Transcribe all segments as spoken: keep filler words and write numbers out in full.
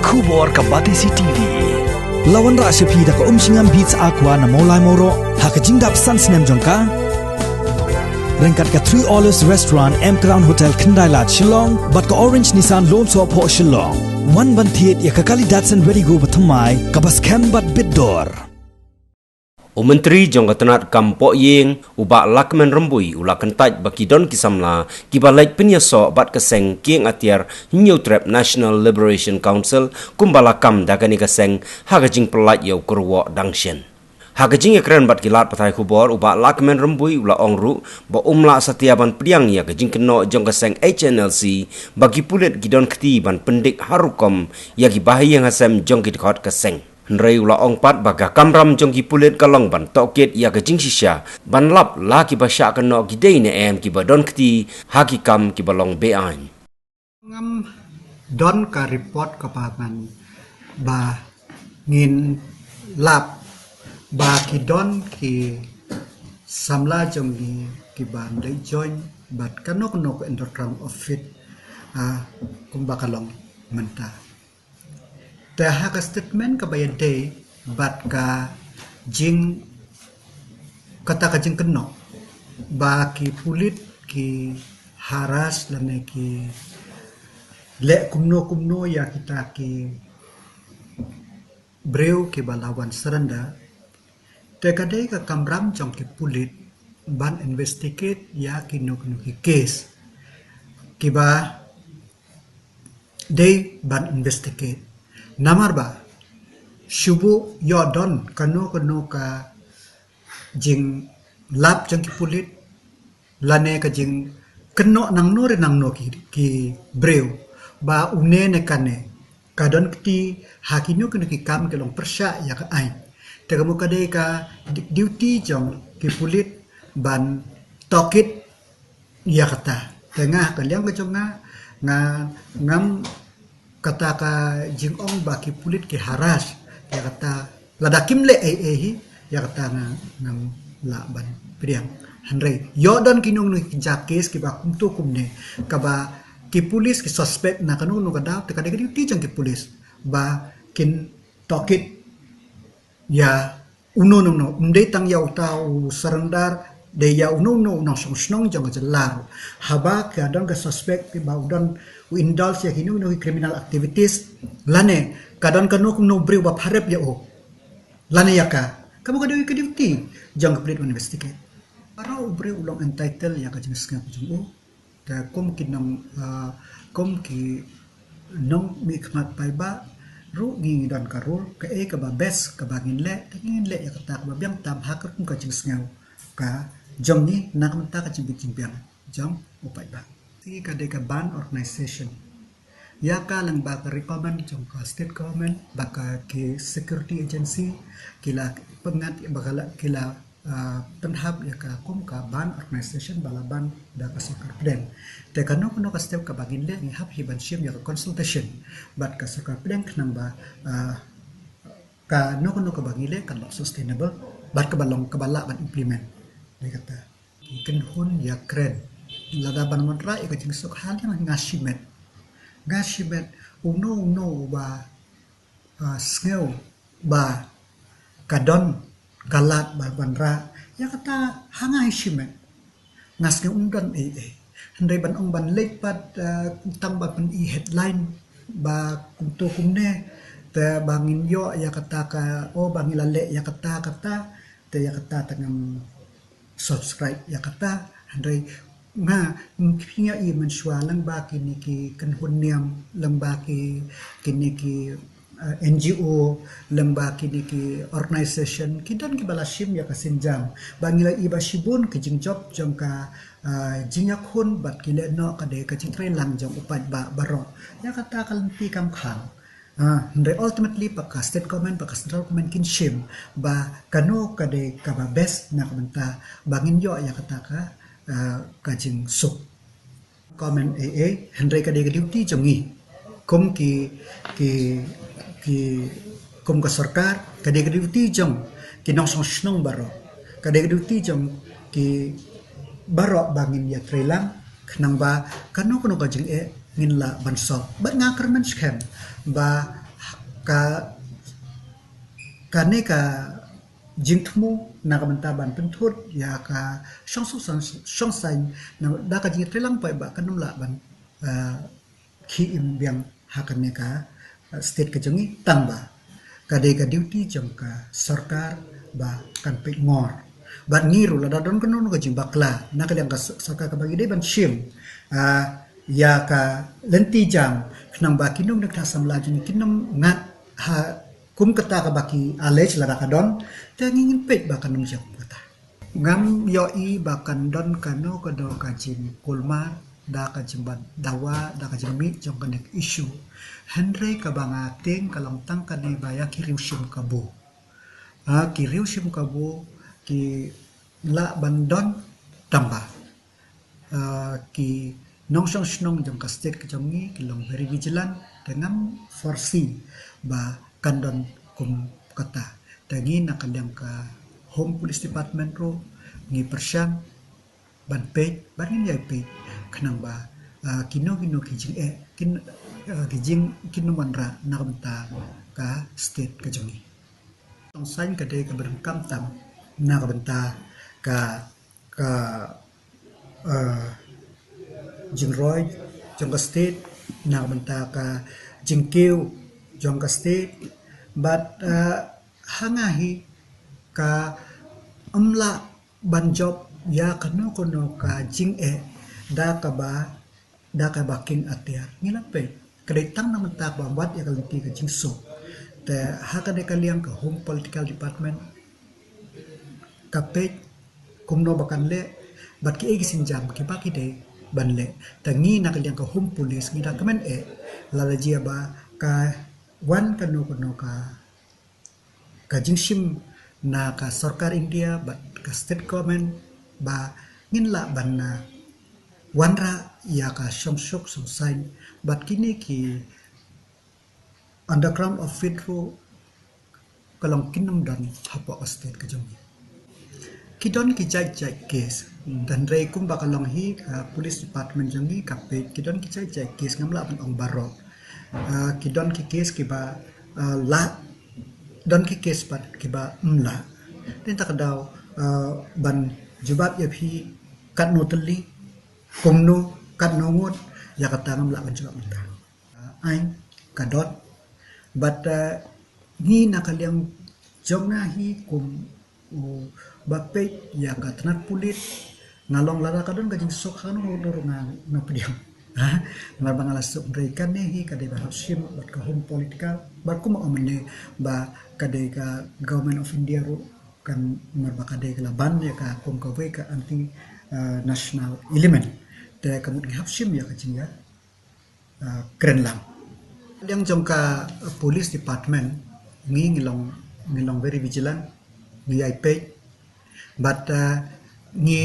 Khubor ka Batesi T V. La wanrah sha phi da ka Umshngam Beats Aqua na Mawlai Mawroh ha ka jingdap san snem jong ka. Ryngkat ka Three Olives Restaurant, M Crown Hotel, Khyndai Lad, Shillong, bad ka Orange Nissan Lone Soh Phoh, Shillong. Wan ban thied ïa ka kali Datsun Redi-GO bathymmai kaba skhem bad bit dor. U Myntri jong ka tnad kam poh ïing, u Bah Lahkmen Rymbui, u la kyntait ba ki don ki samla kiba leit pynïasoh bad ka seng kieng atiar Hynñiewtrep National Liberation Council, kumba la kam da kane ka seng ha ka jingpyllait ïa u kyrwoh dang shen. Ha ka jingïakren bad ki lad pathai khubor, u Bah Lahkmen Rymbui u la ong ruh ba um lah satia ban pdiang ïa ka jingkynnoh jong ka seng H N L C ba ki pulit ki don kti ban pyndik har rukom ïa ki bahaïing hasem jong ki dkhot ka seng. Hynrei u la ong pat ba ka kamram jong ki pulit ka long ban tohkit ïa ka jingshisha, ban lap la kiba shah kynnoh ki dei ne em kiba don kti ha ki kam kiba long be-aiñ. Ngam don ka report kaba ngan ba ngin lap ba ki don ki samla jong ngi kiba dei join bad kano kano ka underground outfit, ah, kumba ka long mynta. Te ha ka statement kaba ïadei bad ka jing, kata ka jingkynnoh ba ki pulit ki harass lane ki leh kumno kumno ïa kita ki briew kiba la wan surrender. Te ka dei ka kamram jong ki pulit ban investigate ïa kino kino ki case kiba dei ban investigate. Namar ba shu buh ïoh don kano kano ka jinglap jong ki pulit lane ka jingkynnoh nangno re nangno ki, ki briew ba une ne kane ka don kti ha kino kino ki kam ki long pyrshah ïa ka aiñ. Te ka mut ka dei ka di-, duty jong ki pulit ban tohkit ïa kata. Te nga ha ka liang ka jong nga, nga ngam kata ka jingong ba ki pulit ki harass ïa kata, lada kim leh ei ei hi ïa kata nga ngam lah ban pdiang. Hynrei ïoh don kino kino ki jaka case kiba kumto kumne kaba ki pulit ki suspect na kano kano ka daw, te ka dei ka duty jong ki pulit ba kin tohkit ïa uno uno uno, ym dei tang ïa uta u surrender, dei ïa uno uno u nongshong shnong jong ka jylla ruh. Haba ka don ka suspect ba u don u indulge ïa kino kino ki criminal activities lane ka don kano kano u briew ba pharep ïa u lane ïa ka, ka mut ka dei ka duty jong ka pulit ban investigate. Baroh u briew u long entitled ïa ka jingsngew jong u. Te kum ki nong, ah, kum ki nongmihkhmat paidbah ruh ngi ngi don ka rule, kaei kaba best kaba ngin leh, te ngin leh ïa kata kaba biang tam ha ka kum ka jingsngew ka jong ngi na ka bynta ka jingbit jingbiang jong u paidbah. Te ka dei ka banned organization. Ïa ka lyngba ka recommend jong ka state government bad ka ki security agency ki la pynngat bad ka la, ki la ah, pynhap ïa ka kum ka banned organization ba la ban da ka sorkar pdeng. Te kano kano ka step kaba ngin leh ngi hap hi ban shim ïa ka consultation bad ka sorkar pdeng khnang ba, ah, kano kano kaba ngi leh kan long sustainable bad kaba long kaba lah ban implement. Dei kata ki kynhun ïakren lada ban wanrah ïa ka jingsuk ha liang nga shimet. Nga shimet uno uno uba ah, sngew ba ka don ka lad ba wanrah ïa kata ha nga hi shimet. Nga sngew ym don ei ei. Hynrei ban ong ban leit pat, ah, tang ba pyni headline ba kumto kumne te ba ngin ïoh ïa kata ka, oh, ba ngi la leh ïa kata kata, te ïa kata te ngam subscribe ïa kata. Hynrei nga, mm, phi nga i mynshuwa lyngba kine ki kynhun niam, lyngba ki, kine ki, eh, N G O, lyngba kine ki organization ki don kiba la shim ïa ka sienjam ba ngi la i ba shibun ki jingjop jong ka, eh, jingïakhun bad ki leh noh ka dei ka jingtrei lang jong u paidbah baroh. Ïa kata ka lynti kam khang. Ah, hynrei ultimately pat ka state government bad ka central government kin shim ba kano ka dei kaba best na ka bynta ba ngin ïoh ïa kata ka, ah, ka jingsuk. Government ei ei, hynrei ka dei ka duty jong ngi kum ki, ki, ki, kum ka sorkar, ka dei ka duty jong ki nongshong shnong baroh, ka dei ka duty jong ki baroh ba ngin ïatreilang khnang ba kano kano ka jingeh ngin lah ban solve. Bad nga kyrmen skhem ba Ka, kane ka jingthmu na ka bynta ban pynthut ïa ka shongsuk shongsaiñ na da ka jingtreilang paidbah kan ym lah ban, eh, khie im biang ha kane ka, eh, state ka jong ngi, tang ba ka dei ka duty jong ka sorkar ba kan peitngor. Bad ngi ruh lada don kano kano ka jingbakla na ka liang ka s-, sorkar kaba ngi dei ban shim, ah, ïa ka lynti jam, khnang ba kino kino ki khynnah samla jong ngi kin ym ngat ha kum kata kaba ki allege lada ka don, te ngi ngin peit ba kan ym jia kum kata. Ngam ïohi ba kan don kano kano ka jingkulmar da ka jingbat dawa da ka jingmih jong kane ka issue. Hynrei kaba nga tieng ka long tang kane ba ïa ki riewshim kabu, ha, ki riewshim kabu ki lah ban don, tang ba, ah, ki nongshong shnong jong ka state ka jong ngi ki long very vigilant, te ngam foresee ba kan don kum kata. Te ngi na ka liang ka Home Police Department ruh ngi pyrshang ban peit, ban ngin ïai peit, khnang ba, ah, kino kino ki jingeh kin, ah, ki jing kin ym wanrah na ka bynta ka state ka jong ngi. Shongsaiñ ka dei kaba donkam tam na ka bynta ka, ka, ah, jingroi jong ka state, na ka bynta ka jingkiew jong ka state, bad, ah, ha nga hi ka ym lah ban jop ïa kano kano ka jingeh da kaba, da kaba king atiar. Ngi la peit ka dei tang na mynta ba wad ïa ka lynti ka jingsuk. Te ha ka dei ka liang ka Home Political Department ka peit kumno ba kan leh bad kiei ki sienjam kiba ki dei ban leh. Te ngi na ka liang ka Home Police ngi da kmen eh lada jia ba ka wan kano kano ka ka jingshim na ka sorkar India bad ka state government ba ngin lah ban, ah, wanrah ïa ka shongsuk shongsaiñ bad kine ki underground outfit ruh ka long kin ym don hapoh ka state ka jong ngi. Ki don ki jait jait case, hynrei kumba ka long hi ka police department jong ngi ka peit, ki don ki jait jait case, ngam lah ban ong baroh. Ah, ki don ki case kiba, ah, lah, don ki case pat kiba ym lah. Te kata ka daw, ah, ban jubab ïa phi katno tylli, kumno, katno ngut, ïa kata ngam lah ban jubab mynta. Ah, aiñ ka don. Bad, ah, ngi na ka liang jong nga hi kum u ba peit ïa ka tnat pulit, nga long lada ka don ka jingsuk ha kano kano ruh nga, nga pdiang. Ha? Namar ba nga la suk, hynrei kane hi ka dei ba hap shim bad ka Home Political bad kumba ong mynne ba ka dei ka Government of India ruh kan, namar ba ka dei ka la ban ïa ka kum kawei ka anti, ah, national element. Te ka mut ngi hap shim ïa ka jingïa, ah, kren lang. Liang jong ka, ah, police department ngi, ngi long, ngi long very vigilant, ngi ïai peit. Bad, ah, ngi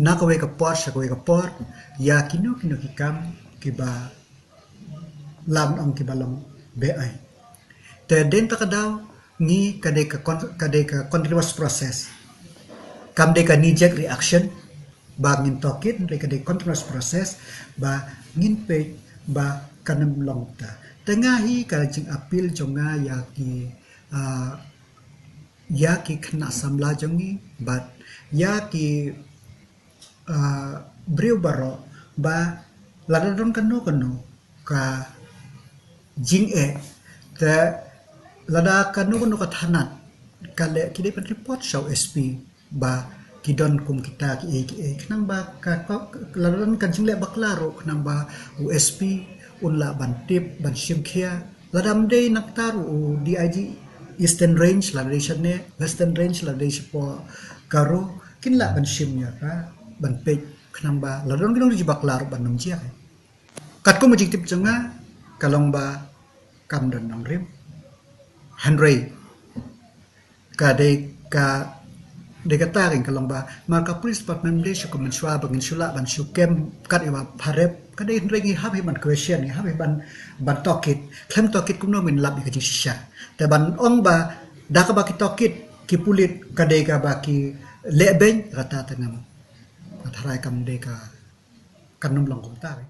na kawei ka por sha kawei ka por ïa kino kino ki kam kiba lah ban ong kiba long beaiñ. Te dei kata ka daw ngi ka dei ka con-, ka dei ka continuous process. Kam dei ka knee jerk reaction ba ngin tohkit, hynrei ka dei continuous process ba ngin peit ba kan ym long ta. Te nga hi ka jingappeal jong nga ïa ki, ah, ïa ki khynnah samla jong ngi bad ïa ki, ah, briew baroh ba lada don kano kano ka jingeh, te lada kano kano ka thanat ka leh, ki dei ban report sha u S P ba ki don kum kita kiei kiei, khnang ba ka, ka, lada don ka jingleh bakla ruh khnang ba u S P un lah ban tip, ban shim khia. Lada ym dei na kata ruh u D I G Eastern Range lada dei shane, Western Range lada dei shapoh Garo, kin lah ban shim ïa ka, ban peit khnang ba lada don ki nongjia bakla ruh ban ym jia. Katkum ka jingtip jong nga ka long ba kam don nongrim. Hynrei ka dei ka, dei kata ka long ba namar ka police department ym dei shu kum mynshuwa ba ngin shu lah ban shu kem kat ïa ba pharep. Ka dei, hynrei ngi hap hi ban question, ngi hap hi ban, ban tohkit. Khlem tohkit kumno ngin lap ïa ka jingshisha? Te ban ong ba da kaba ki tohkit ki pulit ka dei kaba ki leh beiñ, kata te ngam, nga tharai kam dei ka, kan ym long kumta.